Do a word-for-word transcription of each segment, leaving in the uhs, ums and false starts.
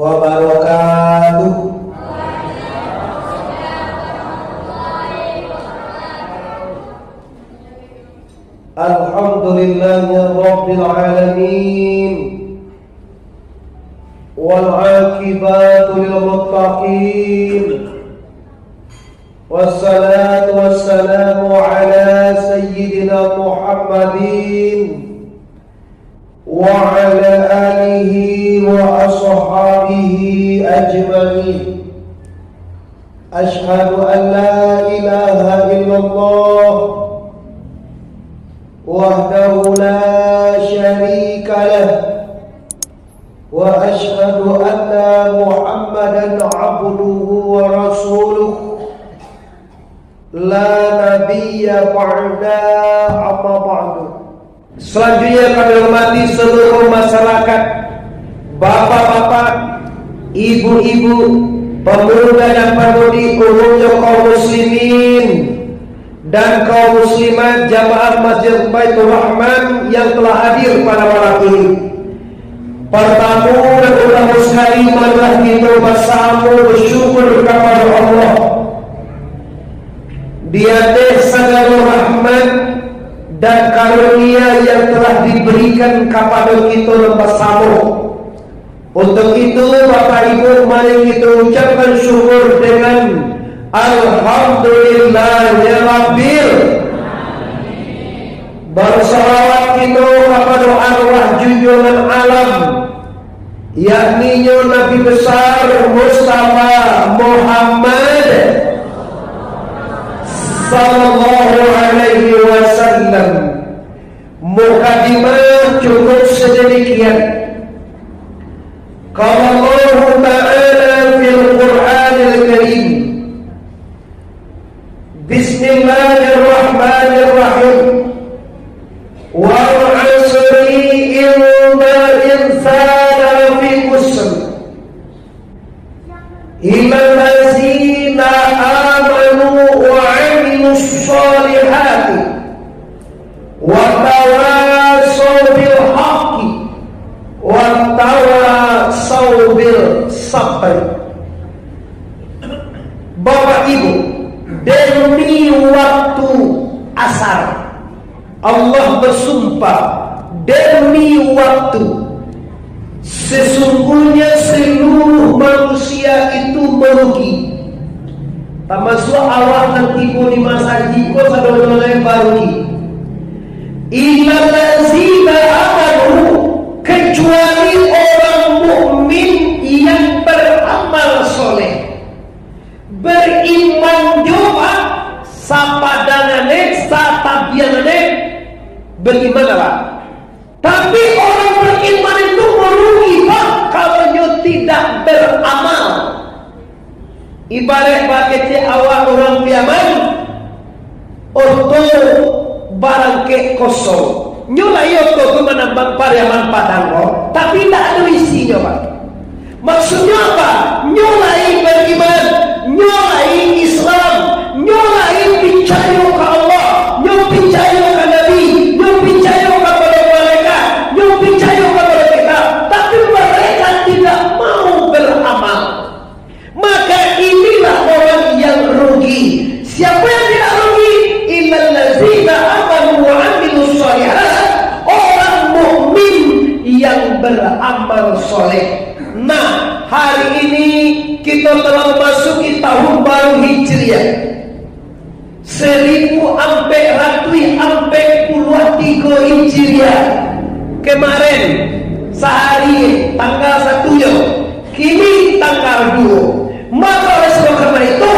wabarakatuh. Alhamdulillahirabbil alamin. Wal aqibatu lil muttaqin. Wassalatu wassalamu ala sayyidina Muhammadin wa ala alihi wa ashabihi ajma'in. Asyhadu an la ilaha illallah wahdahu la syarika lah, wa asyhadu anna Muhammadan abduhu wa rasuluh, la nabiyya ba'da, amma ba'du. Salanjuiknyo kami hormati saluruh masyarakat, bapak-bapak, ibu-ibu, pamuda dan pamudi, umumnyo kaum muslimin dan kaum muslimat jamaah Masjid Baitur Rahman yang telah hadir pada malam ini. Partamo dan utamo sakali, marilah kito basamo basyukur kapado Allah di ateh sagalo rahmat dan karunia yang telah diberikan kapado kito nan basamo. Untuk itu, Bapak Ibu, mari kito ucapkan syukur dengan Alhamdulillahirabbil. Basalawat kito kapado arwah junjuangan alam, yakninyo Nabi Besar Mustafa Muhammad sallallahu alaihi wasallam. Mukadimah cukup sademikian. Qala Allahu Ta'ala fil Qur'anil Karim, Bismillahirrahmanirrahim. Wal 'asri, innal insana lafi khusr. Illallazina amanu wa 'amilus shalihati, wa tawasau bil haqqi, wa tawasau bil sabri. Bapak Ibu, demi waktu asar, Allah basumpah, demi waktu, sesungguhnya seluruh manusia itu merugi, tamasuak awak nan tibo di masajik ko sadonyo lai barugi. Illallazina amanu, kecuali orang mukmin yang beramal soleh. Beriman jo, Pak, sapadangan e, satabiangan e, beriman, Pak. Tapi orang beriman itu merugi, Pak, kalau nyo tidak beramal. Ibarat bakecek awak urang Piaman, oto barangkek kosong. Nyo lai oto tu manambang Pariaman Padang ko, tapi indak ado isinyo, Pak. Maksudnyo apa? Nyo lai bariman, nyo lai Islam, nyo lai picayo ka Allah, nyo picayo ka Nabi, nyo picayo kapado malaikat, nyo picayo kapado kitab, tapi mereka tidak mau beramal. Maka inilah orang yang rugi. Siapa yang tidak rugi? Illallazina amanu wa amilus shalihat. Orang mukmin yang beramal soleh. Nah, hari ini kita telah memasuki tahun baru Hijriah. Saribu ampek ratuih ampek puluah tigo Hijriah. Kemaren, sahari, tanggal satu nyo, kini tanggal duo. Maka oleh sebab karena itu,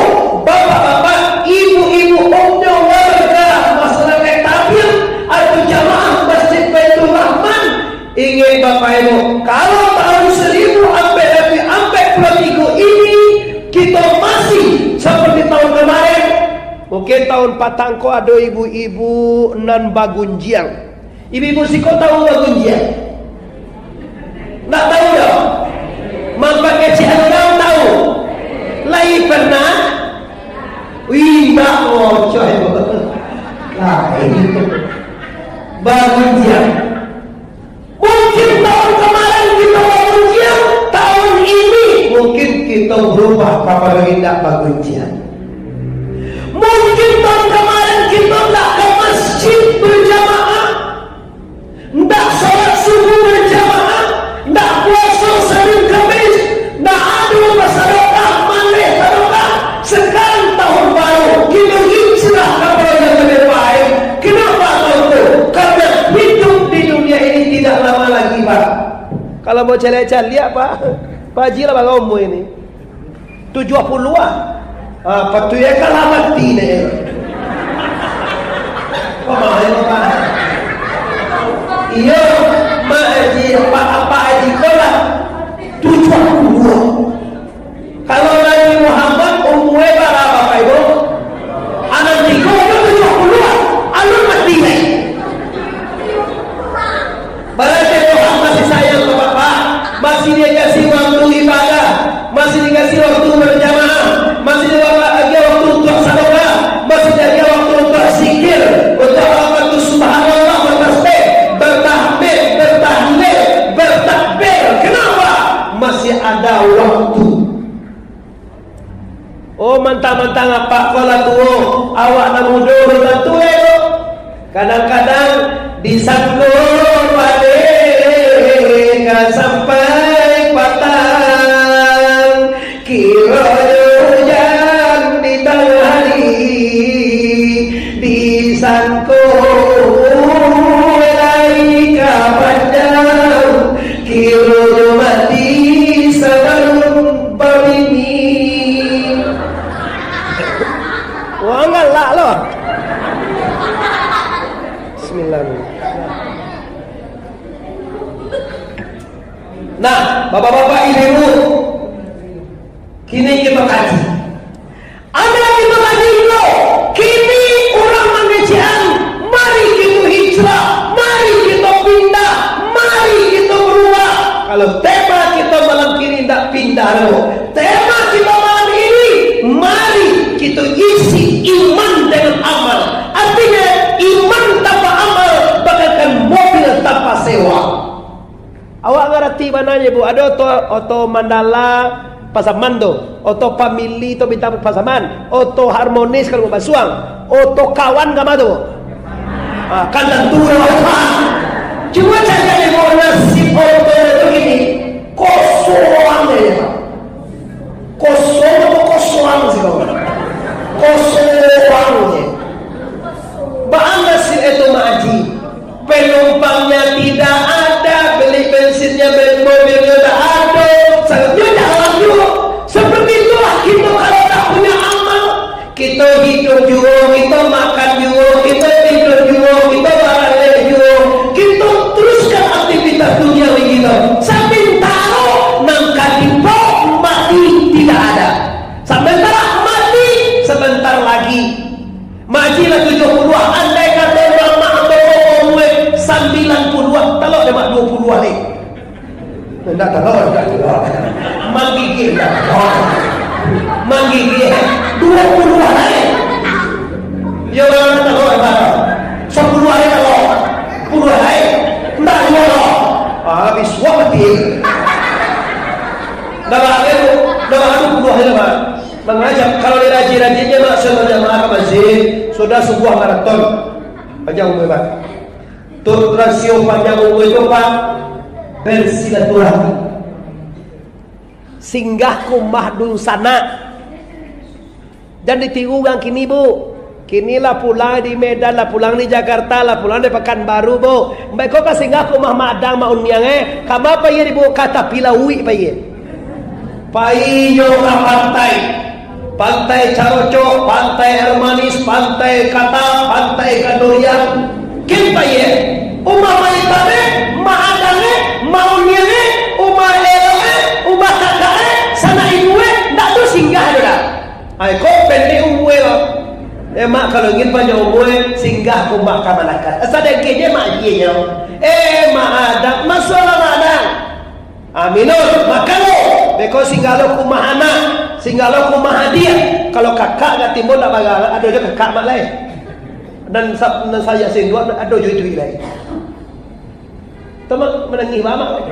bapak-bapak, ibu-ibu, umumnyo warga masyarakat Tabiang atau jamaah Masjid Baitur Rahman, ingek Bapak Ibu, kalau tahun saribu ampek ratuih ampek puluah tigo ini, kito masih seperti tahun kemarin, Mungkin tahun patang ko ado ibu-ibu nan bagunjiang. Ibu-ibu siko tahu bagunjiang? Ndak tahu doh? Mampakecek urang tahu? Lai pernah? Indak, ocoh. Lai. Bagunjiang. Mungkin tahun kemarin kita bagunjiang, tahun ini Mungkin tahun kamarin kito ndak ka masjid bajamaah, ndak salat subuh bajamaah, ndak puaso Sinin Kamih, ndak ado basadakah, maleh sadakah. Sekarang tahun baru, kito hijrah ka Pulau Jamaah Pain. Kenapa tahun tu? Karena hidup di dunia ini tidak lama lagi, Pak. Kalau mau caliak-caliak, Pak, Pak Haji lah bara umua ini. Tujuah puluah ah. Ah, patuik kalah mati deh. Pamahaman, Pak. Iyo, Mak Haji, Pak, Pak Haji ko lah tujuah puluah. Kalau Nabi Muhammad umua bara, Bapak Ibu? Anam tigo, itu tujuah puluah. Alun mati deh. Bararti Tuhan masih sayang ka Bapak, masih dikasih waktu ibadah, masih dikasih waktu berjamaah, masih dikasih waktu untuk sedekah, masih dikasih waktu untuk zikir, untuk apa tu, subhanallah, bertasbih, bertahmid, bertahlil, bertakbir. Kenapa? Masih ada waktu. Oh, mantang-mantang apak ko lah tuo, awak nan mudo tu tantu lai tu. Kadang-kadang disangko padeh ka sampai patang, kironyo ujan di tangah hari, disangko lai ka panjang, kironyo mati sabalun babini. Wah, galak lo. Bismillah. Nah, bapak-bapak, ibu-ibu, kini kito kaji. Ado kito kaji lo, kini urang mangecekan, mari kito hijrah, mari kito pindah, mari kito berubah. Kalau tema kito malam kini ndak pindah lo, tema kito malam ini, mari kito isi iman dengan amal. Artinyo, iman tanpa amal bagaikan mobil tanpa sewa. Awak ngarati bana nyo, Bu? Ado oto, oto Mandala Pasaman tu, oto Family tu Bintang Pasaman, oto Harmonis kalau basuang, oto Kawan kama tu? Ah, kan tantu lah, Pak. Cuma cari nasib oto tu gini, kosong aja, Pak. Kosong atau kosong sih kau? Kosong je. Baa nasib itu, Mak Haji? Penumpangnya tidak ada, beli bensinnya, beli mobilnya tak ada, sangatnya dalam juga. Seperti itulah kita kalau tak punya amal. Kito hiduik juo, kito makan juo, kito tidur juo, kito baralek juo, kito teruskan aktivitas duniawi kito. Samantaro nan ka dibaok mati tidak ada. Samantaro mati, sabantar lagi. Mak Haji lah tujuah puluah, andai kato mamak ambo ko umua sambilan puluah, talok dek mak duo puluah lai. Indak talok, indak talok. Manggigih, indak talok. Manggigih. Duo puluah lai. Yo, indak talok, indak talok. Sapuluah lai talok. Sapuluah lai. Indak juo talok. Ah, bisuak mati. Dah bahagia tu. Dah bahagia tu puluah lai, Pak. Mangajak, kalau dirajin-rajinnya, Mak, sama jamaah ka masjid, sudah subuah maraton. Panjang umua, Pak. Tu rasio panjang umua tu, Pak, bersilaturahmi. Singgah ka umah dunsanak. Jan ditiru urang kini, Bu. Kini lah pulang di Medan, lah pulang di Jakarta, lah pulang di Pakanbaru, Bu. Mbak ko ka singgah ka umah Mak Adang, Mak Uniang, eh. Kama payie di Bu, ka tapi lauik payie. Painyo ka pantai. Pantai Carocok, Pantai Air Manis, Pantai Kata, Pantai Kandurian. Kin payie. Umah mayik tadi, Mak Adang, eh, Mak Uniang, eh, umah elok, eh, umah kakak, eh, sanak ibu, eh, ndak tu singgah ado dah. Ai, ko pendek umua lo. Eh, Mak, kalau ingin panjang umua, singgah ka umah kamanakan. Sadangkan je Mak Haji nyo. Eh, Mak Adang, masuaklah Mak Adang. Ah, minum, makan lo. Beko singgah lo ka umah anak, singgah lo ka umah adiak. Kalau kakak ka timbun ndak bagalak, ado jo kakak mak lai. Nan sa-, nan sayang sinduak, ado jo itu lai. Tamak manangih bamak.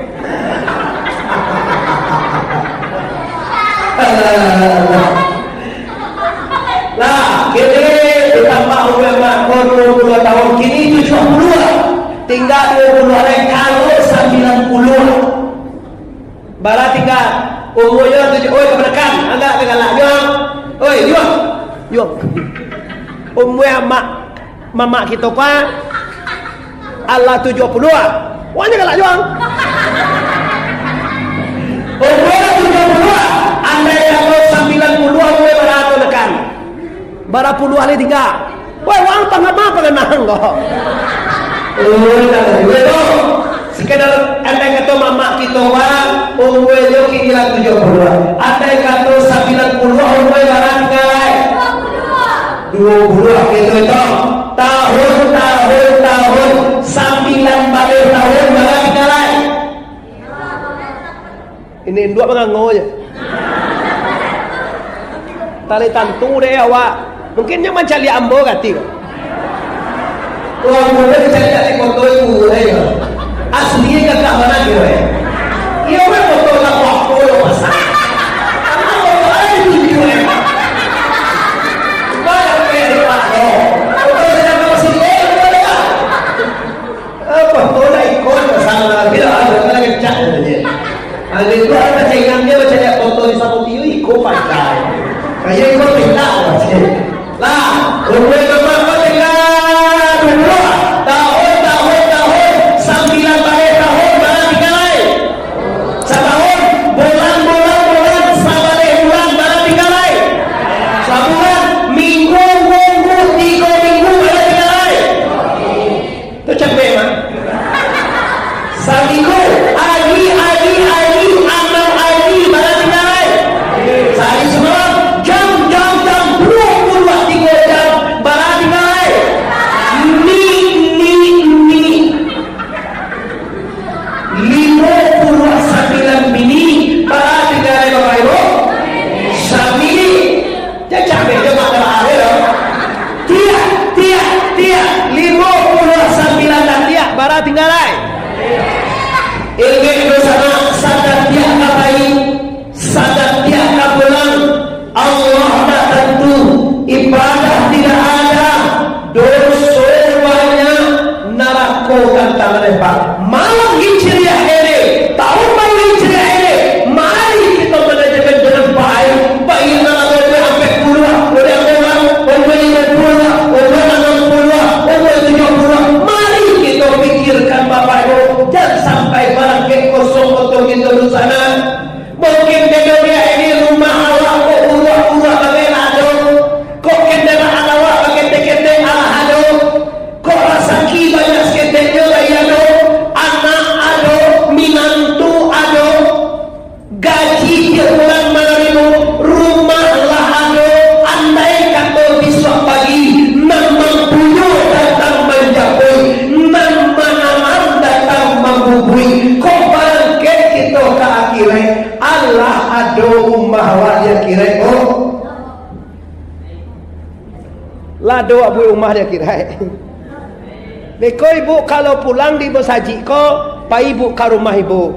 Alah. Lah, kini ditambah umua mak ko duo puluah tahun, kini tujuah puluah. Tingga duo puluah lai, kalau sambilan puluah. Bara tingga umuanyo tujuah, oi, kamanakan, agak ka galak juo. Oi, juo. Juo. Umua mak, mamak kito ko, alah tujuah puluah. Wah, nyo galak juo. Umua tujuah puluah, andai kato sambilan puluah, umua bara kamanakan? Bara puluah lai tingga. Woi, wang tangah ma panganang ko? Oh, tangah juo tu. Sakadar andai kato mamak kito, wang, umuanyo kini lah tujuah puluah. Andai kato sambilan puluah, umua bara tingga lai? Duo puluah, gitu itu. Tahun, tahun, tahun, sambilan baleh tahun, bara tingga lai? Ini induak mangango je. Talek tantu deh awak. Mungkin nyo mancaliak ambo kati ko. Wah, ambo teh mancaliak di foto ibu, eh. Asli kakak mana dia, eh? Iyo, weh, foto tak apa-apa, lo, pasang. Karena foto ada di video, eh. Bayar, eh, di foto. Foto saya masih, eh, foto dia. Apo tu lah ikon pasang lah, bila ada kena kecak je. Ada tu ada saingan dia macam dia foto di sapu tiu, iko pandai. Kayak iko pindah macam. Lah, umua mama kau tingga dulu. Tahun, tahun, tahun, sambilan baleh tahun, bara tingga lai? Satahun, bulan, bulan, bulan, sabaleh bulan, bara tingga lai? Sabulan, minggu, minggu, tigo minggu, bara tingga lai? Tu capek mah. Saminggu, ari, ari, ari, anam ari, bara tingga lai? Sahari samalam, jam, jam, jam, duo puluah tigo jam, bara tingga lai? Ni, ni, ni. Limo puluah sambilan bini, bara tingga lai, Bapak Ibu? Sabini. Cacak beda pada hari lo. Tiak, tiak, tiak. Limo puluah sambilan lah tiak, bara tingga lai? Ingek dosa nak, sadatiak ka pai, sadatiak ka pulang. Allah dak tantu, ibadah tidak ada, doso banyak, narako gantang lebar. Malam Hijriah ini, tahun baru Hijriah ini, mari kito manajakan dengan baik. Baik nan ado umua ampek puluah, umua limo puluah, umua anam puluah, umua tujuah puluah. Mari kito pikirkan, Bapak Ibu, jan sampai barangkek kosong oto kito di sana. Mungkin di dunia ini rumah awak kok uruak-uruak bagai lah ado, kok kandaraan awak baketek-ketek alah ado, kok rasaki banyak saketeknyo lai ado, anak ado, minantu ado, gaji tiok bulan manarimo, rumah lah ado. Andai kato bisuak pagi, nan mampunyo datang manjapui, nan mananam datang mambubui, kok barangkek kito ka akhirat, alah ado umah awak di akhirat ko. Lah ado buek umah di akhirat. Beko ibu kalau pulang di masajik ko, pai ibu ka rumah ibu.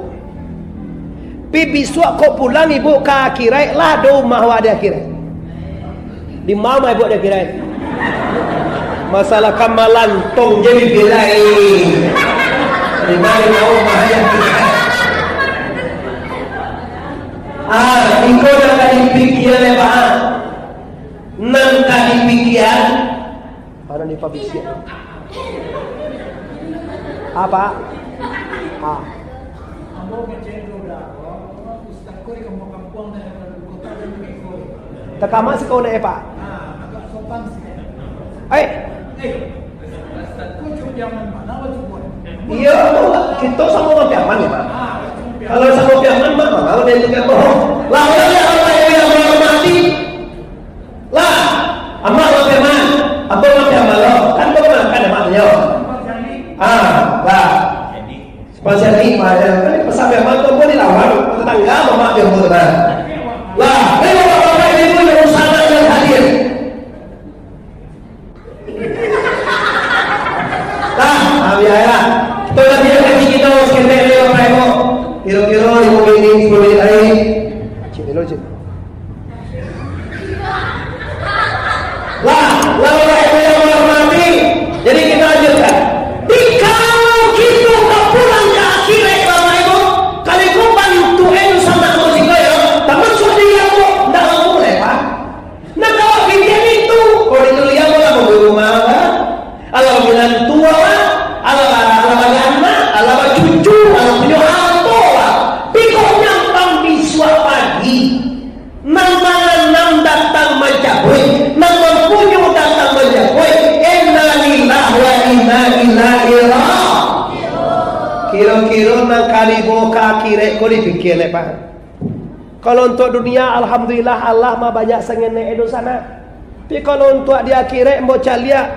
Pi bisuak ko pulang ibu ka akhirat, lah ado umah awak di akhirat. Di ma ibu di akhirat? Masalah ka malantong je bibia lai. Di ma, di ma umah di akhirat? Ah, iko nan ka dipikia dek Pak. Nan ka dipikia. Mana ni pabisiak? Apa? Ah. Takama siko nak, eh, Pak? Eh. Iyo, kito samo Piaman, Pak. Kalau samo Piaman, Pak, kalau dia tinggal bohong. Lah, kalau dia apa yang dia mau mati? Lah, amak makan mah, apa makan mah lo? Kan kau makan amak nyo. Ah, lah. Pasian ni, kan pasal memang tu pun dilawan, tetangga mamak dia pun lah. Lah, eh, bapak-bapak, ibu-ibu yang sana yang hadir. Lah, ah, biarlah. Kita dah biar ngaji kita, seketek lagi, Bapak Ibu. Kira-kira lima minit, sepuluh minit lagi. Cik, dulu, Cik. Akhirat ko dipikia, Pak. Kalau untuak dunia, alhamdulillah, alah mah banyak sangenek dunsanak. Tapi kalau untuak di akhirat, ambo caliak,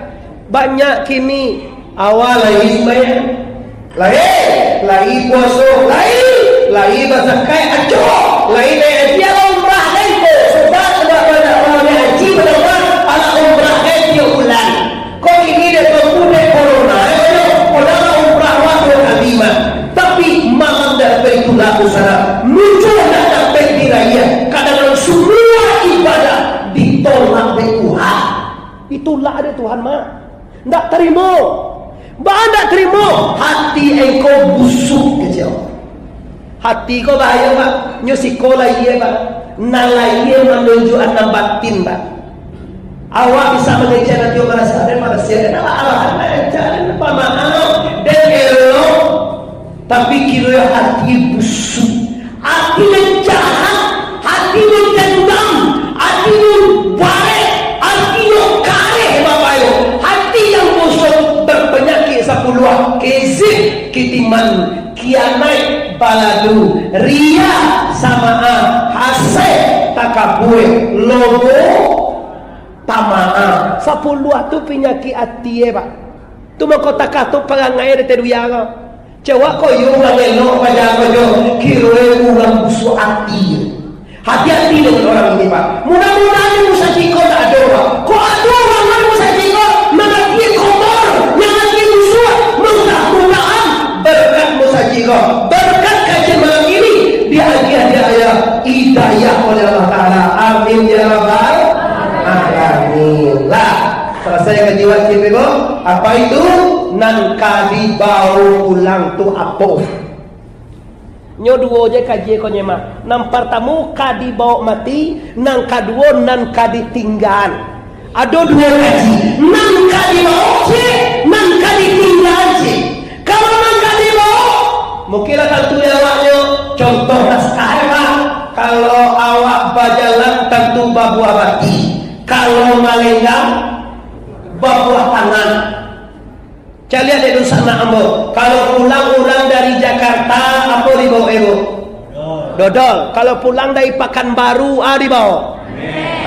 banyak kini, awak lai sumbayang, lai, lai puaso, lai, lai bazakat, acok, lai naik haji, alah umrah, lai ko, sudah, sudah, sudah, kalau naik haji, sudah, sudah, alah umrah, lai tiok bulan. Kok ini dek mampu dek corona, eh, yo, ko lah umrah wak duo kali mah. Tapi malam dak dapek itulah usaha. Muncul dak dapek dirayah. Kadang semua ibadah ditolak dek Tuhan. Ditolak dek Tuhan mah. Ndak tarimo. Baa ndak tarimo? Hati engkau busuk, kecek Allah. Hati ko bahayo, Pak. Nyo siko lahia, Pak. Nan lahia manunjuak nan batin, Pak. Awak bisa mangecek nanti, oh, marasa den, marasa den, alah, alah, alah, cari pamaaf, den elok, tapi kiro hati busuk, hati nan jahat, hati nan dendam, hati nan barek, hati nan kareh, Bapak Ibu, hati yang busuk, berpenyakit sapuluah, kezib, kitiman, kianaik, baladu, riya, samaah, hasad, takabua, lobo, tamaah. Sapuluah tu pinyakik ati, eh, Pak. Tu mangko takah tu parangai di dunia ko. Cawak ko yo urang elok paja ko jo, kiro urang busuak ati. Hati-hati dengan orang ini, Pak. Mudah-mudahan di musajik ko tak ada, Pak. Kok ada urang di musajik ko, nan ati kotor, nan ati busuak, mudah-mudahan berkat musajik ko, berkat kajian malam ini, diagiah dek Allah hidayah oleh Allah Taala. Amin ya rabbal alamin. Lah, selesai kaji wajib, Ibu. Apa itu? Nan ka dibawa pulang tu apo? Nyo duo je kaji ko nyo mah. Nan partamo ka dibawa mati, nan kaduo nan ka ditinggaan. Ado duo kaji, nan ka dibawa ciek, nan ka ditinggaan ciek. Kalau nan ka dibawa, mungkin lah tantu di awaknyo. Contoh naskah, eh, Pak. Kalau awak bajalan tantu babuah bati. Kalau malenggang, babuah tangan. Caliak dek dunsanak ambo, kalau pulang urang dari Jakarta, apo dibawa, Ibu? Dodol. Kalau pulang dari Pakanbaru, a dibawa?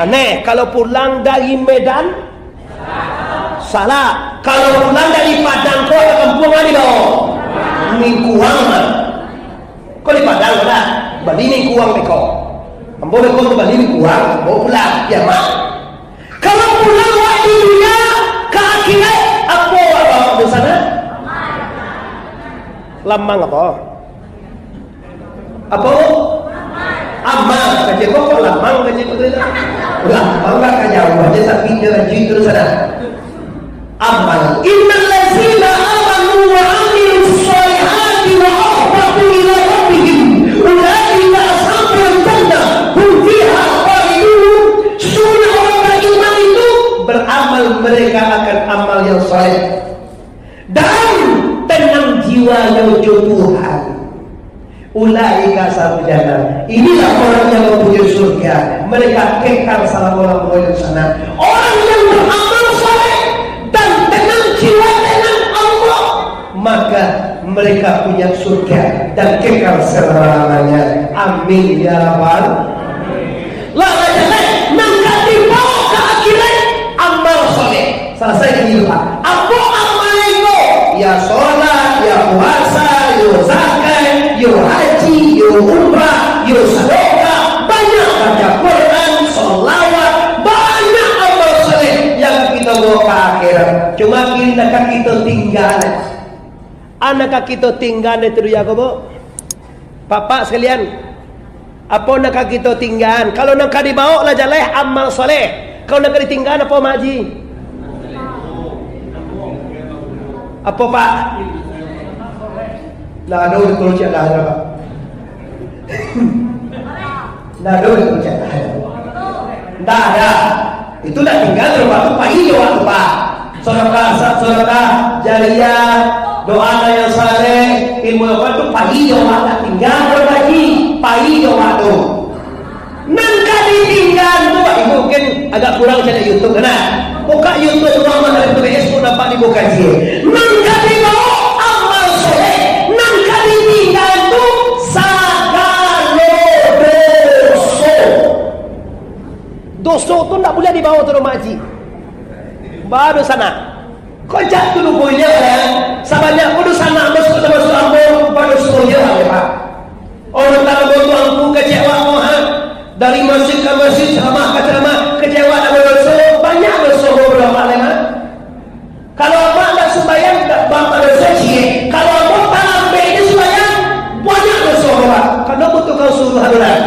Aneh. Kalau pulang dari Medan, salak. Kalau pulang dari Padang ko ka kampuang, a dibawa? Mingkuang mah. Ko di Padang lah, bali mingkuang beko. Ambo beko tu bali mingkuang, bawa pulang, ya, Mak. Kalau pulang wak di dunia ka akhirat, apo wak bawa di sana? Lamang apo? Apo? Amal. Kaji ko kok lamang kaji ko tu? Lamang lah ka jauah aja, tapi dia laju itu sana. Amal. Innal ladzina amanu wa amilus shalihati wa akhbatu ila rabbihim ulaika ashabul jannah hum fiha khalidun. Sesungguhnya orang beriman itu beramal mereka akan amal yang saleh dan tenang jiwanyo jo Tuhan. Ulaika ashabul jannah. Inilah orang yang mempunyai surga. Mereka kekal selama-lamanya di sana. Orang yang beramal saleh dan tenang jiwa dengan Allah, maka mereka punya surga dan kekal selama-lamanya. Amin ya rabbal. Lah, lah jaleh, nan ka dibawa ka akhirat, amal saleh. Salasai dulu, Pak. Apo amal itu? Ya solat, ya puasa, yo zakat, yo haji, yo umrah, yo sadakah, banyak baca Quran, salawat, banyak amal saleh yang kita bawa ka akhirat. Cuma kini nak kita tinggal. Anak ka kito tinggaan dari tu dunia ko, Bu? Bapak sekalian, apo nan ka kito tinggaan? Kalau nan ka dibaok lah jaleh, amal saleh. Kalau nan ka ditinggaan apo, Mak Haji? Apo, Pak? Ndak ado, kalau cak ndak ado, Pak. Ndak ado, kalau cak ndak ado. Ndak ada. Itu ndak tinggaan, kalau Pak tu pai jo waktu, Pak. Sedekah, sa-, sedekah jariah, doa nan yang saleh, ilmu yang kuat tu pai jo awak, ndak tinggaan doh, Pak Haji, pai jo awak tu. Nan ka ditinggaan tu, Pak Ibu, mungkin agak kurang caliak YouTube, kan? Buka YouTube Muhammad Arif T B S pun nampak dibuka je. Nan ka dibaok amal soleh, nan ka ditinggaan tu sa-, Doso tu ndak buliah dibawo tu rumah haji. Badoso nak. Kok jak tu lupo inyo, kan? Sabanyak ko doso nak, bos, kok termasuk ambo, badoso je lah, ya, Pak. Orang tak ambo tu angku kecewa ko, ha? Dari masjid ka masjid, ceramah ka ceramah, kecewa nak badoso, banyak doso ko berapa, Pak, ha? Kalau abah ndak sumbayang, ndak bapa doso ciek. Kalau abah talambek di sumbayang, banyak doso abah. Karano butuh kau suruh adoran.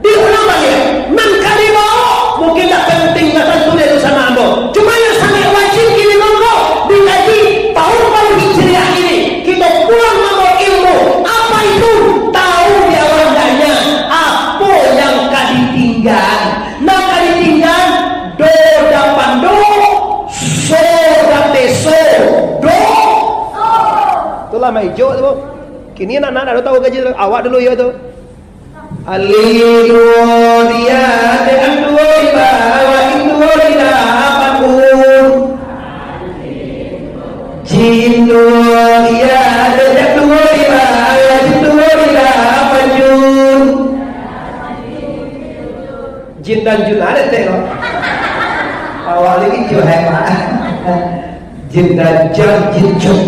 Diulang baliak, nan ka dibawo mungkin ndak penting, ndak tantu dari sana ambo. Cuma yang sangat wajib kini monggo dikaji tahun baru Hijriah ini. Kita pulang mambawa ilmu. Apa itu? Tahu di awal hendaknya apa yang ka ditinggal. Nan ka ditinggal, do dapan do, so dape so, do. Itulah maijo tu. Kini anak-anak dak tahu kaji tu. Awak dulu iyo tu. Alif duo dia, dek duo di bawah, duo di dapan pun. Jin duo dia, dek duo di bawah, jin duo di dapan jun. Jin dan jun ada tengok. Awak lagi jun hebat. Jin dan jun, jin jun.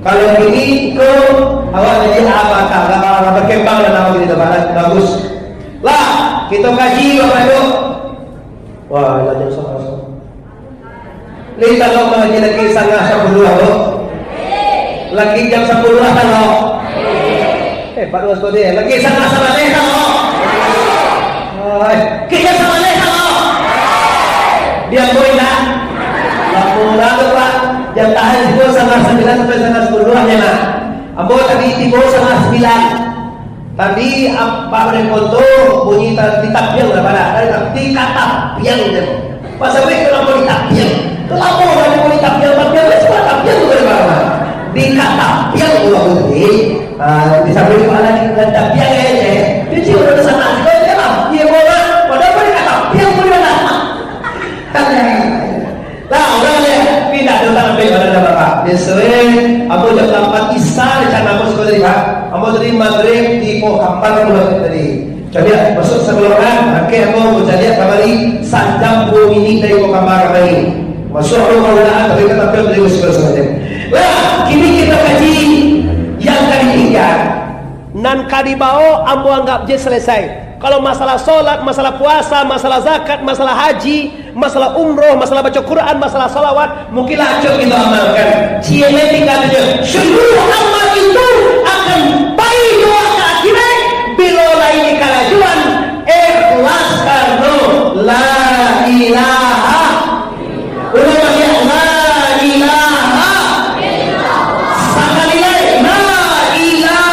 Kalau gini ko, awak jadi apa tak? Lah, lah, lah berkembang dan nama gitu, Pak. Bagus. Lah, kita kaji, Bapak Ibu. Wah, lah jam sapuluah. Ni kalau mengaji lagi setengah sepuluh, Bro. Lagi jam sepuluh lah, kalau. Eh, Pak Tuan Sekalian, lagi setengah sabaleh, kalau. Oi, kita sabaleh, kalau. Diam, boy, dah. Lapor dah tu, Pak. Jam tahan juga setengah sembilan sampai setengah sepuluh aja lah. Ambo tadi tibo setengah sembilan. Tadi, am-, Pak Menko tu bunyi ta-, ditapiang lah, Pak, dah. Tadi ta-, dikatapiang je. Pasal itu kenapa ditapiang? Kenapa orang mau ditapiang? Tapiang lah, cuma tapiang tu dari mana? Dikatapiang tu lah, Pak. Ah, di samping Pak, dah dikatapiang je. Dia cuma dah sana juga, dia lah. Dia bola, padahal pun dikatapiang pun dia dah. Lah, urang liek, pindah tu tak ambil pada dah, Pak. Biaso, eh, ambo jam lapan Isya, rencana ambo sudah tadi, Pak. Ambo tadi Magrib di Poh Kampar ambo tadi. Caliak, masuk sabalun, oke, ambo caliak kamari, sajam duo minit dari Poh Kampar kamari. Masuk ambo mudah-mudahan, tapi kan tampil dari masuk saja. Lah, kini kita kaji yang tadi tinggal. Nan ka dibawo, ambo anggap je selesai. Kalau masalah solat, masalah puasa, masalah zakat, masalah haji, masalah umroh, masalah baco Quran, masalah salawat, mungkin lah acok kita amalkan. Ciek lai tinggal sajo. Seluruh amal itu akan pai jua ka akhirat, bilo lai di karajoan, ikhlas karano la ilaha. Ulang baliak, la ilaha. Sakali lai, la ilaha.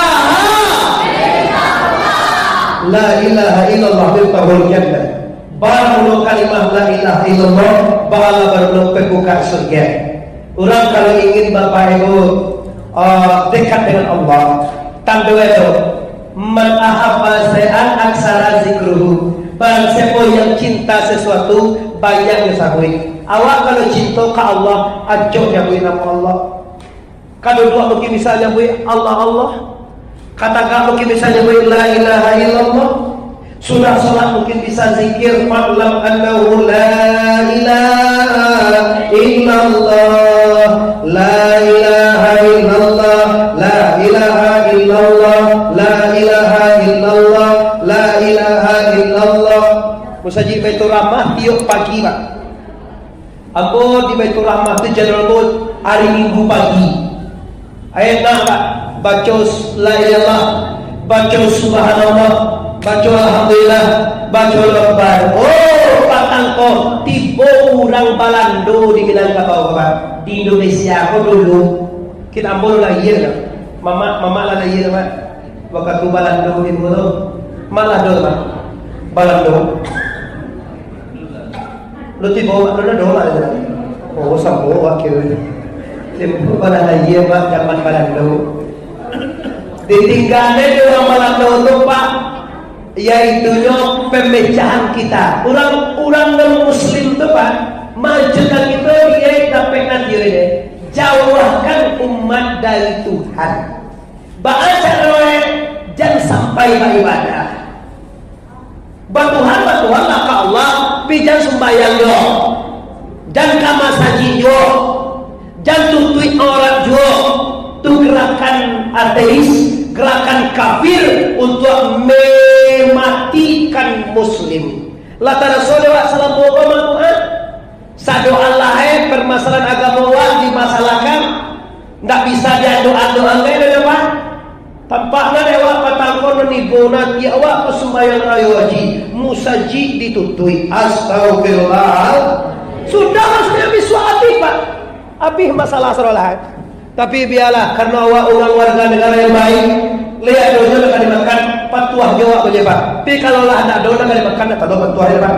La ilaha illallah miftahul jannah. Barulo kalimah la ilaha illallah, bahala barulo pambuka surga. Urang kalau ingin, Bapak Ibu, ah, dekat dengan Allah, tando itu, "Man ahabba syai'an aktsara dzikruhu." Barang siapa yang cinta sesuatu, banyak nyo sabuik. Awak kalau cinta ka Allah, acok nyabuik namo Allah. Ka duduak mungkin bisa nyabuik Allah, Allah. Ka tagak mungkin bisa nyabuik la ilaha illallah. Sudah salat mungkin bisa zikir, "Fa'lam annahu la ilaha illallah, la ilaha illallah, la ilaha illallah, la ilaha illallah, la ilaha illallah." Musajik Baitur Rahmah tiok pagi, Pak. Ambo di Baitur Rahmah tu, General Road, hari Minggu pagi. Ayo nak, Pak, baco la ilaha illallah, baco subhanallah, baco alhamdulillah, baco Allahu Akbar. Oh, patang ko, tibo urang Balando di Minangkabau, Pak. Di Indonesia ko dulu, kito ambo lah lahia, kan? Mamak, mamak lah lahia, Pak. Wakatu Balando di tu. Malah do, Pak. Balando. Lu tibo, lu dah doa je. Oh, sambo wakil. Tibo pada lahia, Pak, zaman Balando. Ditinggalan dek urang Balando tu, Pak, yaitunyo pemecahan kita. Urang, urang non-muslim tu, Pak, maancurkan kito, dia dapek nanti deh. Jauhkan umat dari Tuhan. Baa caronyo? Jan sampai baibadah. Batuhan, batuhan lah ka Allah, pi sumbayang juo, jan ka masajik juo, jan tutuik aurat juo. Tu gerakan ateis, gerakan kafir untuak mematikan muslim. Lah taraso dek awak salamo ko mangko, ha? Sadoalah, eh, permasalahan agamo awak dimasalahkan, ndak bisa diadoan-adoan lai, dah, Pak. Tampaknyo dek awak patang ko nan ibo nan, ya awak ko sumbayang rayo haji, musajik ditutuik. Astagfirullah. Sudah, maksudnyo bisuak abih, Pak. Abih masalah sadoalah, eh. Tapi bialah, karano awak urang warga negara yang baik, lai ado juo nan ka dimakan, patuah juo awak ko, Pak. Tapi kalau lah ndak ado nan ka dimakan, ndak ado patuah, Pak.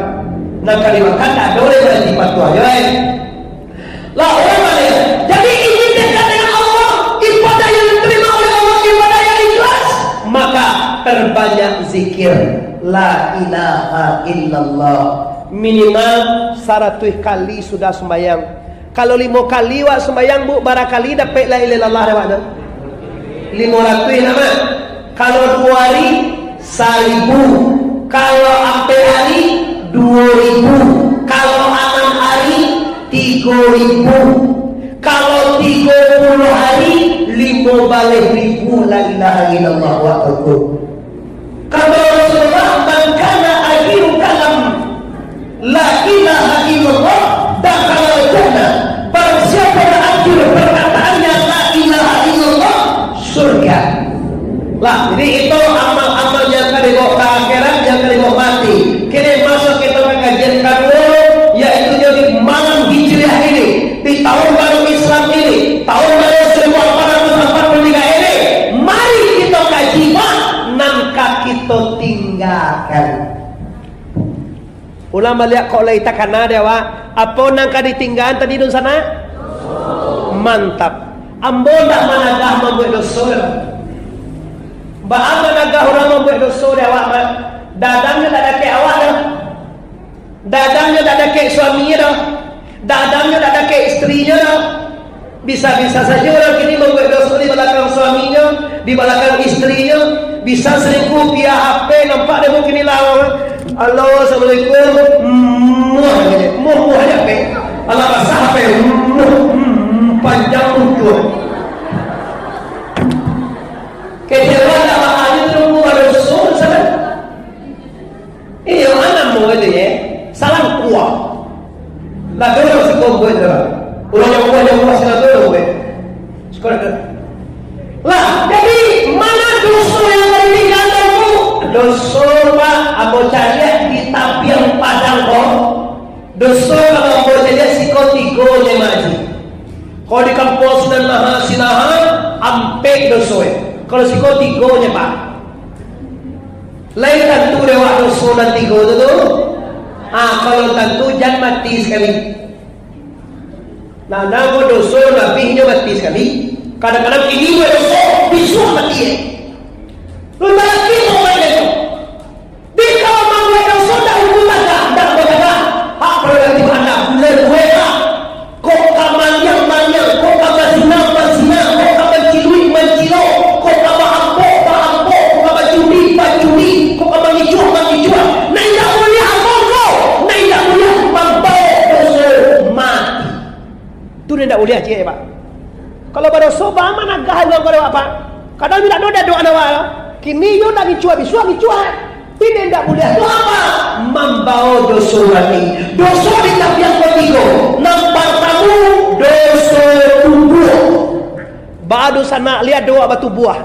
Nan ka dimakan ndak ado lai, berarti patuah juo, eh. Lah, urang baliak. Jadi, ingin dekat dengan Allah, ibadah yang diterima oleh Allah, ibadah yang ikhlas, maka perbanyak zikir, la ilaha illallah. Minimal saratuih kali sudah sumbayang. Kalau limo kali awak sumbayang, Bu, bara kali dapek la ilaha illallah dek awak tu? Limo ratuih lah, Mak. Kalau duo hari, saribu. Kalau ampek hari, duo ribu. Kalau anam hari, tigo ribu. Kalau tigo puluah hari, limo baleh ribu la ilaha illallah awak tu. Kata Rasulullah, "Man kana akhiru kalam la ilaha illallah, dakhalal jannah." Barang siapa yang akhir perkataannya la ilaha illallah, surga. Lah, jadi itu amal-amal yang ka dibawa ka akhirat, yang ka dibawa mati. Kini masuk kita ka kajian kaduo, yaitu di malam Hijriah ini, di tahun baru Islam ini, tahun baru seribu empat ratus empat puluh tiga ini, mari kita kaji, Pak, nan ka kita tinggalkan. Ulang baliak, kok lai takana dek awak, apo nan ka ditinggaan tadi, dunsanak? Mantap. Ambo ndak managah mambuek doso doh. Baa managah urang mambuek doso dek awak, Mak? Dadangnyo ndak dakek awak doh. Dadangnyo ndak dakek suaminyo doh. Dadangnyo ndak dakek istrinyo doh. Bisa-bisa sajo urang kini mambuek doso di balakang suaminyo, di balakang istrinyo. Bisa salingkuah, piak H P, nampak dek ambo kini lah. Halo, assalamualaikum. Muah, muah, muah aja H P. Alah basah H P. Muah, hmm, panjang lucu. Kecewa ndak bakal itu nunggu badoso sana. Iyo, anak murid tu, ye. Salah kuah. Lah, tu lah siko buat tu lah. Urang yang kuah, yang kuah, sila tu lah buat. Siko dah tu. Lah, jadi, mana doso yang tadi tinggalkan tu? Doso, Pak, ambo caliak di tapian padang ko. Doso kalau ambo caliak siko tigo je, Mak Haji. Kalau di kampuang Sunan Maha Sinaha, ampek doso, eh. Kalau siko tigo je, Pak. Lai tantu dek awak doso nan tigo tu, tu. Ah, kalau tantu, jan mati sakali. Nah, namo doso labiahnyo mati sakali. Kadang-kadang kini buek doso, bisuak mati, eh. Lu tak lagi mau main itu. Di kalau mambuek doso, ndak hukum tagak, ndak batagak. Hak prerogatif anda, bulan buek lah. Kok ka maliang-maliang, kok ka bazina-bazina, kok ka banciluik-mancilok, kok ka baampok-baampok, kok ka bajudi-bajudi, kok ka mangicuah-mangicuah. Nan indak buliah apo ko? Nan indak buliah mambaok doso mati. Tu nan indak buliah ciek, Pak. Kalau badoso, baa managah urang ko dek awak, Pak? Kadang indak ado doa awak. Kini iyo ndak ngicuah, bisuak ngicuah. Indak buliah tu apa? Mambaok doso mati. Doso di tapian katigo. Nan partamo, doso tubuah. Baa dunsanak, liek doa batubuah.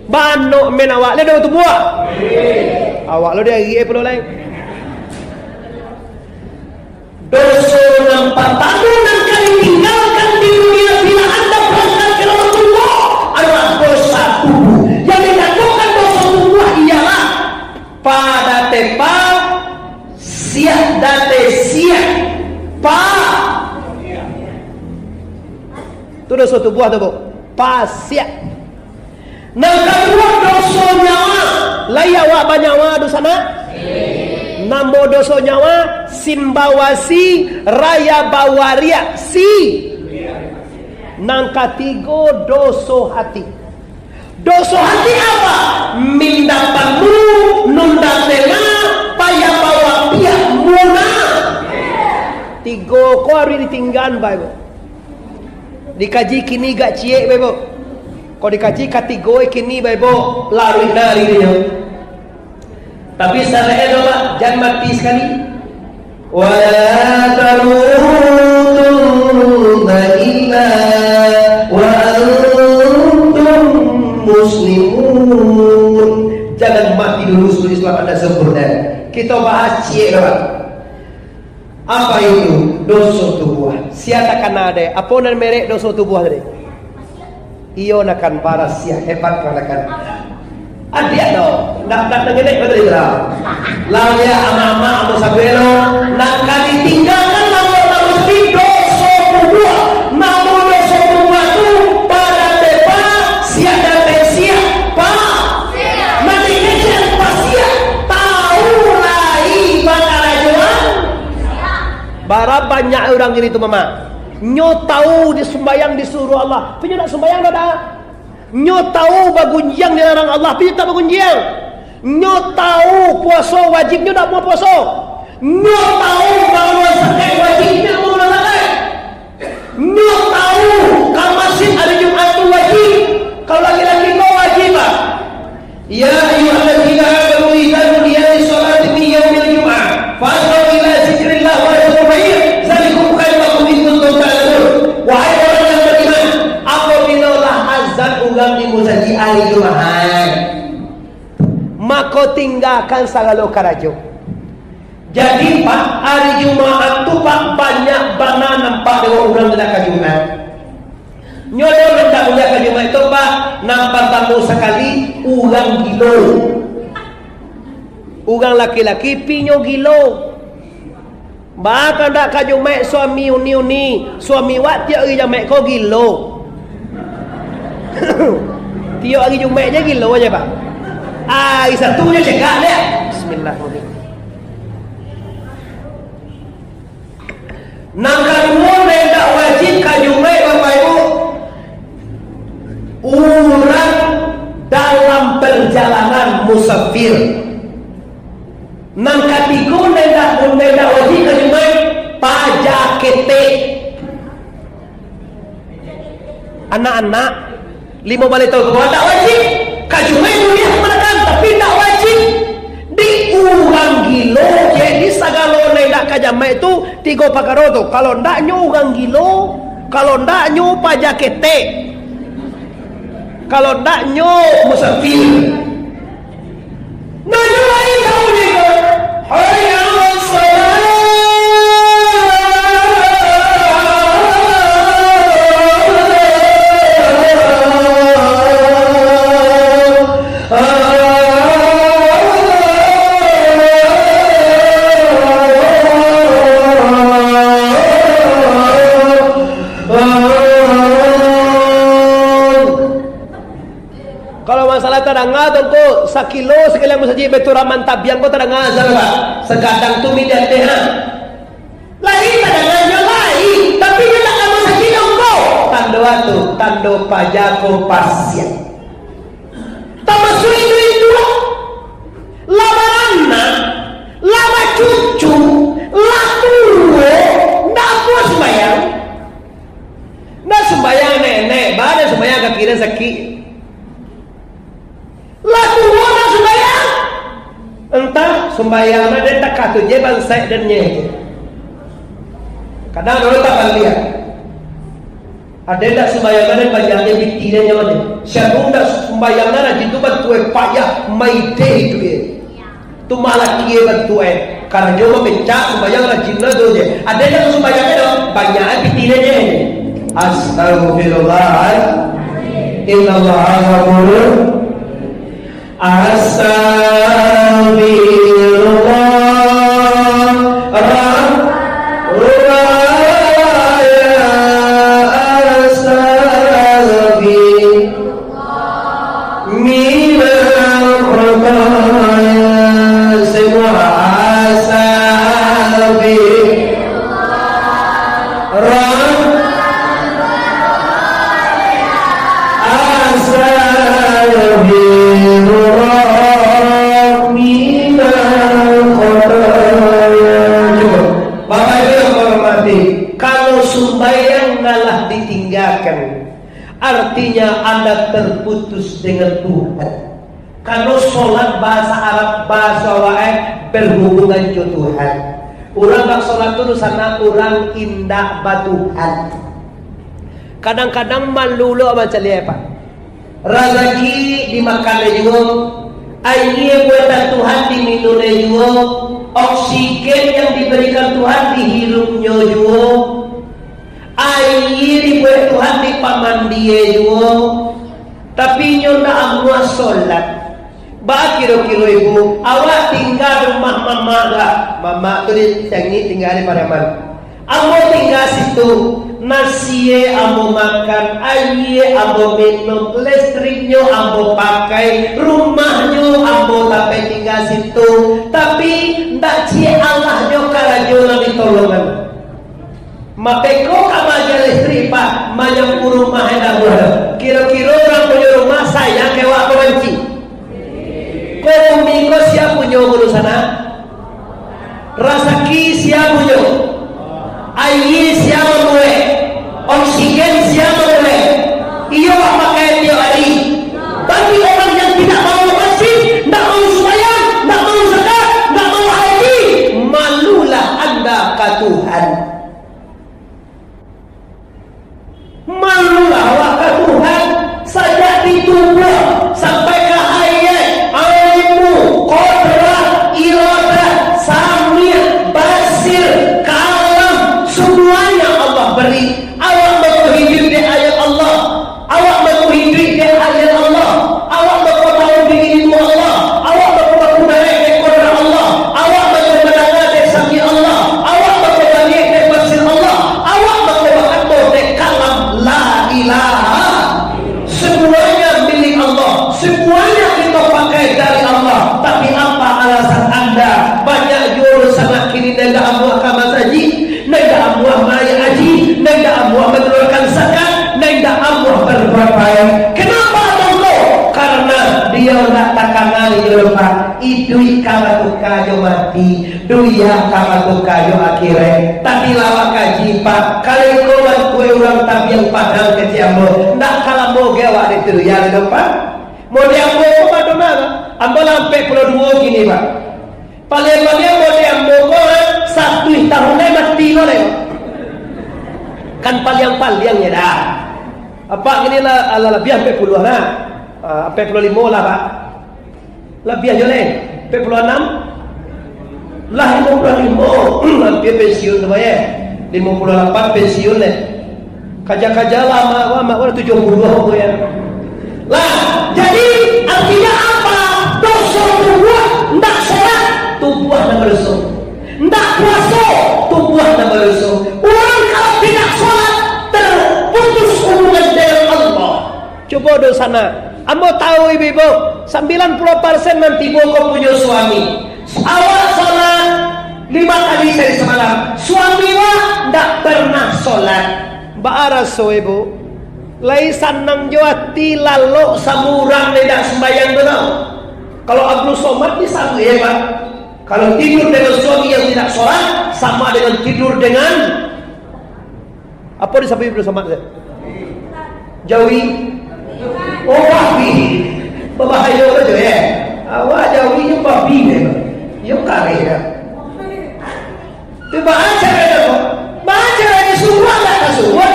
Banok men awak, liek doa batubuah. Awak lo diagiah pulo lai. Doso nan partamo nan ka ditinggalkan di dunia bila anda barangkat ka rumah Allah adalah dosa tubuah. Yang dikatakan dosa tubuah ialah pa date pa, siak date siak, pa. Tu doso tubuah tu, Bu. Pa siak. Nan kaduo, doso nyawa. Lai awak banyawa, dunsanak? Namo doso nyawa? Simbawasi, raya bawariak, si. Nan katigo, doso hati. Doso hati apa? Minda panu, nunda tengah, payah bawa piak, mun Tigo ko harus ditinggaan, Bapak Ibu. Dikaji kini agak ciek, Bapak Ibu. Ko dikaji katigo kini, Bapak Ibu, laruik nari inyo. Tapi sarato, Pak, jan mati sakali. "Wala tamutunna illa wa antum muslimun." Jangan mati dulu sebelum Islam Anda sempurna. Kita bahas ciek, Pak. Apa itu? Doso tubuah. Sia takana deh. Apo nan merek doso tubuah tadi? Iyo, nakan barasiah, hebat kanakan. Adiak tu, ndak, ndak nangenek betul itu lah. Lah, ya, amak-amak, amak sabuelo, nak ka ditinggakan lawan manusia doso tubuah. Namun doso tubuah tu pada tepa, siap dan siap, Pak. Nanti kecil pasiak, tahu lai bakarajoan. Bara banyak urang gini tu, Mamak. Nyo tahu di sumbayang disuruh Allah, tapi nyo ndak sumbayang doh, dah. Nyo tahu bagunjiang dilarang Allah, tapi nyo tak bagunjiang. Nyo tahu puaso wajib, nyo ndak mau puaso. Nyo tahu mangaluakan zakat wajib, nyo ndak mau mangaluakan zakat. Nyo tahu ka masjid ari Jumaik tu wajib, kalau laki-laki ko wajib, Pak. "Ya ayyuhalladzina amanu idza nudiya lis-sholati min yaumil jum'ah fas'au ila dzikrillah wa dzarul bai', dzalikum khairum lakum in kuntum ta'lamun." Wahai urang yang bariman, apabila lah azan urang di musajik ari Jumaik, mako tinggakan sagalo karajo. Jadi, Pak, ari Jumaik tu, Pak, banyak bana nampak dek urang nan ka Jumaik. Nyo tu nan tak buliah ka Jumaik tu, Pak, nan partamo sakali, urang gilo. Urang laki-laki pi nyo gilo. Baa kandak ka Jumaik suami uni-uni, suami wak tiok ari Jumaik ko gilo. Tiok ari Jumaik je gilo je, Pak. Ari Sabtu nyo cegak dek. Bismillahirrahmanirrahim. Nan kaduo, nan indak wajib ka Jumaik, Bapak Ibu, urang dalam perjalanan musafir. Nan katigo, nan indak, nan indak wajib ka Jumaik, paja ketek. Anak-anak, limo baleh taun ka bawah, ndak wajib. Ka Jumaik buliah manakan, tapi ndak wajib. Di urang gilo, jadi sagalo nan indak ka Jumaik tu tigo pakaro tu. Kalau ndak nyo urang gilo, kalau ndak nyo paja ketek, kalau ndak nyo musafir. Nah, nyo lain tahu ni ko. Hayya 'alas shalah. Kalau masalah tadanga tu, Ngku, sakilo sakalian musajik Baiturrahman Tabiang ko tadanga azan, Pak. Sagadang tu mi di ateh, ha. Lai tadanga nyo lai, tapi nyo ndak ka musajik doh, Ngku. Tando a tu, tando paja ko pasiak. Tamasuak indu-indu, lah baranak, lah bacucu, lah tuo, ndak amuah sumbayang. Ndak sumbayang nenek, baa ndak sumbayang kaki den sakik. Lah tuo ndak sumbayang. Antah sumbayang nyo den takah tu je bansaik den nye. Kadang urang tabaliak. Ado ndak sumbayang nyo banyak je pitih den nyo. Sia ndak sumbayang nyo rajin tu bantuak payah, maideh itu ye. Tu malah kie bantuak, eh. Karajo mamencak, sumbayang rajin lah tu je. Ado ndak sumbayang nyo, banyak eh pitih den je. Astagfirullah. Innallaha ghafurun. Astagfirullah. Ra-, ra-, ya, astagfir-, minal khataya. Semua astagfir-, ra-, Astagfirullah minal khataya. Cukup. Bapak Ibu yang kami hormati, Kalau sumbayang malah ditinggakan, artinya Anda terputus dengan Tuhan. Kalau sholat bahasa Arab, bahasa awak, eh, berhubungan jo Tuhan. Urang ndak sholat tu, di sana urang indak batuhan. Kadang-kadang malu lo macam liek, Pak. Razaki dimakan juo, aia buatan Tuhan diminum juo, oksigen yang diberikan Tuhan dihirupnyo juo, aia dibuek Tuhan dipamandie juo, tapi inyo ndak amuah sholat. Baa kiro-kiro ibu, awak tingga di rumah mamak lah. Mamak tu di Cangik, tingga di Pariaman. Ambo tingga situ, nasie ambo makan, aia ambo minum, listriknyo ambo pakai, rumahnyo ambo tampek tingga situ. Tapi, ndak ciek alahnyo karajo nan ditolongan. Mapeko ka maagiah listrik, Pak, manyapu rumah indak buah doh. Kiro-kiro urang punyo rumah sayang ka awak apo banci? Ko bumi ko sia punyo, Guru Sanak? Rasaki sia punyo? Aia sia mambuek? Oksigen sia mambuek? Iyo, awak pakai tiok ari. Bagi orang yang tidak mau masjid, ndak mau sumbayang, ndak mau zakat, ndak mau haji, malulah anda ka Tuhan. Malulah awak ka Tuhan, sajak di tubuah sampai ka hayat, ilmu, kodrat, iradat, sami', basir, kalam, samuanya Allah bari. Awak mako hiduik dek ayat Allah. Awak mako hiduik dek ayat Allah. Awak mako tahu dek ilmu Allah. Awak mako bakudarek dek kodrat Allah. Awak mako mandanga dek sami' Allah. Awak mako baliak dek basir Allah. Awak mako bakato dek kalam la ilaha. Semuanya milik Allah. Semuanya kita pakai dari Allah. Tapi apa alasan anda? Banyak juo sanak kini nan indak amuah ka masajik, nan indak amuah maagiah haji, nan indak amuah manurunkan zakat, nan indak amuah berbuat baik. Kenapa, Tuangku? Karena dia indak takana di dunia, Pak. Iduik ka batuka jo mati, dunia ka batuka jo akhirat. Tadi lah awak kaji, Pak. Kalau iko bantuak urang tabiang Padang kecek ambo, ndak ka lamo ge awak di dunia, Pak. Mun di ambo ko, Pak, dona, ambo lah ampek puluah duo kini, Pak. Paliang-paliang mun di ambo ko, satuih tahun lai mati ko lai. Kan paliang-paliang nyo dah. Apak kini lah, alah, labiah ampek puluah lah. Ah, ampek puluah limo lah, Pak. Labiah jo lai. Ampek puluah anam. Lah limo puluah limo. Hampir pensiun tu, Pak, yo. Limo puluah lapan pensiun lai. Kaja-kaja lah amak ko, amak ko lah tujuah puluah ko, yo. Lah, jadi artinya apa? Doso tubuah ndak sholat, tubuah nan badoso. Ndak puaso, tubuah nan badoso. Urang kalau tidak sholat, terputus hubungan dengan Allah. Cubo dulu sanak. Ambo tahu ibu-ibu, sambilan puluah persen nan tibo ko punyo suami. Awak sholat lima kali sahari samalam. Suami awak ndak pernah sholat. Baa raso ibu? Lai sanang jo ati lalok samo urang nan indak sumbayang tu tau. Kalau Abdul Somad ni sama hebat. Kalau tidur dengan suami yang tidak sholat, sama dengan tidur dengan Apo disabuik Abdul Somad tu? Jawi. Oh, babi. Babahayo tu, yo. Awak jawi nyo babi, yo. Yo kareh, yo. Tu baa caro tu? Baa caro nyo, sungguah ndak tasungguah?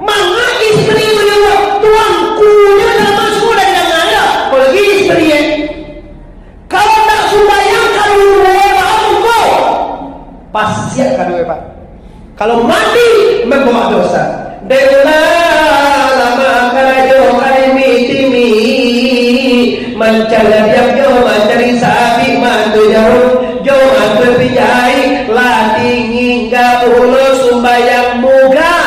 Manga istri nyo, tuangku nyo dalam surga dari danga, yo. Apolai istri, yo. Kalau ndak sumbayang, kalau lupo, baa muko? Pasiak kaduo, Pak. Kalau mandi, mambawa dosa. Dek ulah lamo karajo, kami mitimi. Mancari diam jo, mancari sabik, mantu jauah jo, mantu pijai. Lah tinggi ka pulo sumbayang muka.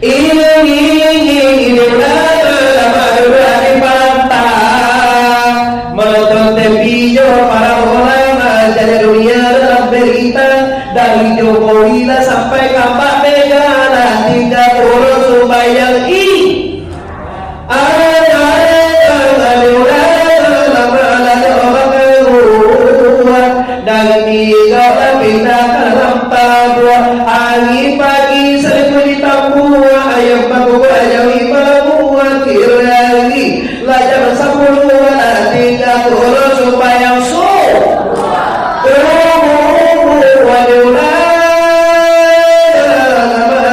Ingin, ingin, ingin, ulama, ulama, ulama di pantang. Menonton T V jo para ulama, jadi dunia dalam berita. Dari Jokowi lah sampai ka Mbak Mega, lah tingga urus sumbayang. Ih. Anak, anak, anak, ulama, ulama, ulama, ulama, ulama. Dari tiga orang pindah ka dalam tabua. Pagi-pagi salimuik ditampuah, ayam bakubua jauah balabuah, kiro ari lah jam sapuluah, lah tingga pulo sumbayang subuah. Tunggu, tunggu, tunggu, tunggu,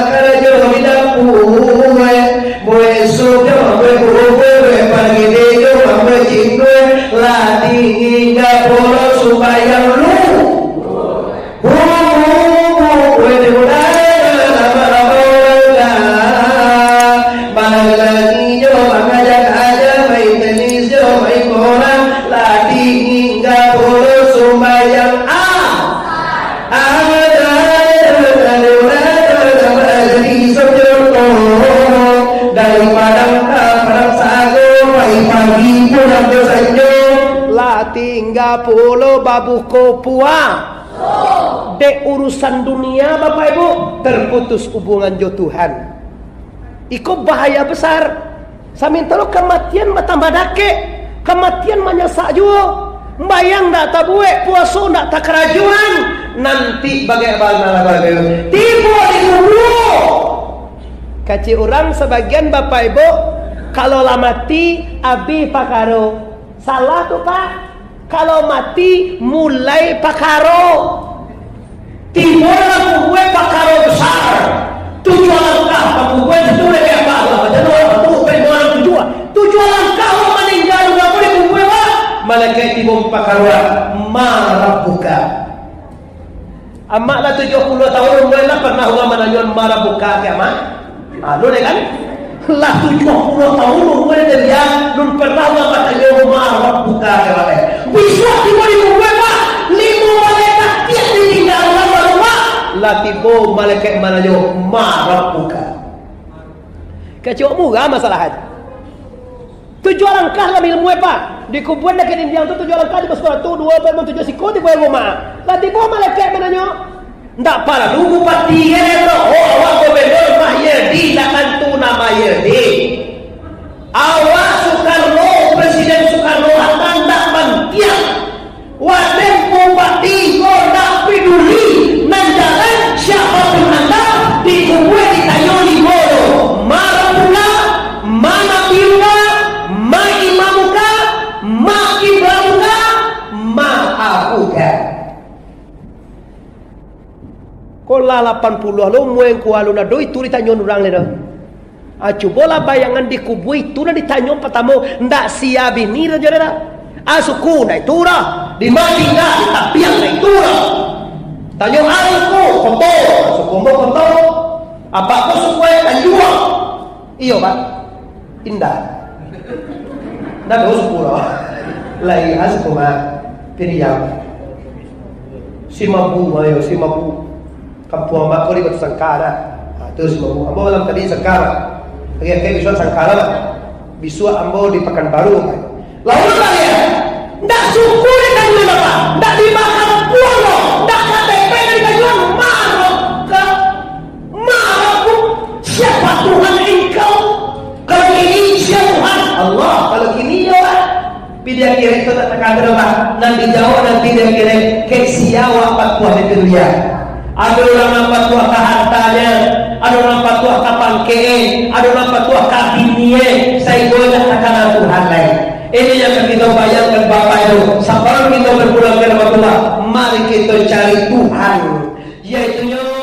karajo di dapua. Buek sup jo buek bubur, buek pagi tijo, buek cingkue, lah tingga pulo sumbayang lu. Bubu, bubu, buek di udara, lama-lama urang dah. Main lagi jo, mangajak aja, main tenis jo, main bola, lah tingga pulo sumbayang. Ah. Dari Padang ka Padang Sago, pagi-pagi pulang jo sanjo. Lah tingga pulo babuko puasa. Dek urusan dunia, Bapak Ibu, terputus hubungan jo Tuhan. Iko bahaya besar. Samantaro kamatian batambah dakek, kamatian manyasak juo. Sumbayang ndak tabuek, puaso ndak takarajoan, nanti bagaimana lagu-lagu? Tibo di kubua. Kecek urang sabagian, Bapak Ibu, kalau lah mati, abih pakaro. Salah tu, Pak. Kalau mati, mulai pakaro. Tibo dalam kubua pakaro besar. Tujuah langkah, pakubua itu dari apa? Lah, macam mana? Tujuah. Tujuah langkah urang maningga dunia ko di kubua, Pak. Malaikat tibo pakaro, "Ma rabbuka?" Amak lah tujuah puluah tahun umua lah pernah urang mananyo, "Ma rabbuka?" Kiamat. Anu deh kan? Lah tujuah puluah tahun umua deh dia, lun pernah urang batanyo, "Ma rabbuka?" Kiamat. Bisuak tibo di kubua, Pak, limo malaikat tiak ditingga urang baru, Pak. Lah tibo malaikat mananyo, "Ma rabbuka?" Kecek murah masalah tu. Tujuah langkah lah ilmu, Pak. Di kubua dakek dindiang tu tujuah langkah, di basuah tu duo, empat, limo, tujuah, siko tibo rumah. Lah tibo malaikat mananyo. Ndak paralu bupati, ya, ya, tu. Oh, awak gubernur mah, ya, di, ndak tantu nama, ya, di. Awak Soekarno, Presiden Soekarno-Hatta ndak pantiang. Waden bupati ko ndak peduli, nan jalan siapapun anda, di kubua ditanyo limo tu, "Ma rabbuka, ma nabiyuka, ma imamuka, ma kiblamuka, ma akhuka." Ko lah lapan puluah lo umua ko alun ado itu ditanyo urang lai doh. Ah, cubolah bayangan di kubua itu nan ditanyo patamo, ndak sia bini doh, jo doh. Ah, suku ndak itu doh. Di ma tingga, di tapian ndak itu doh. Tanyo, "Ah, suku, koto." "Suku ambo koto." "Apak ko suku e?" "Tanjuang." "Iyo, Pak." "Indak." "Ndak ado suku doh." "Lai, ah, suku ma?" "Piriang." "Simabu, ayo, Simabu." Kampuang ambo ko di Batusangka, nah. Ha, tu Simabu. Ambo malam tadi Sangka, Pak. Lagi-lagi bisuak Sangka lah, Pak. Bisuak ambo di Pakanbaru, Pak. Lalu, Pak, ya, ndak suku ditanyo, Pak. Ndak di kampuang, Pak. Ndak K T P ditanyo, ma rabbuka, ma rabbuka. Siapa Tuhan engkau? Kalau kini, sia Tuhan? Allah. Kalau kini, ya, Pak. Tapi di akhirat tu ndak takana, Pak. Nan dijawab nanti di akhirat, kek sia awak patuah di dunia. Ado urang nan patuah ka hartanyo, ado urang patuah ka pangkeknyo, ado urang patuah ka bininyo, sahinggo indak takana Tuhan lai. Ini yang akan kita bayangkan, Bapak Ibu. Sabalun kita berpulang ka Tuhan, mari kita cari Tuhan. Yaitunyo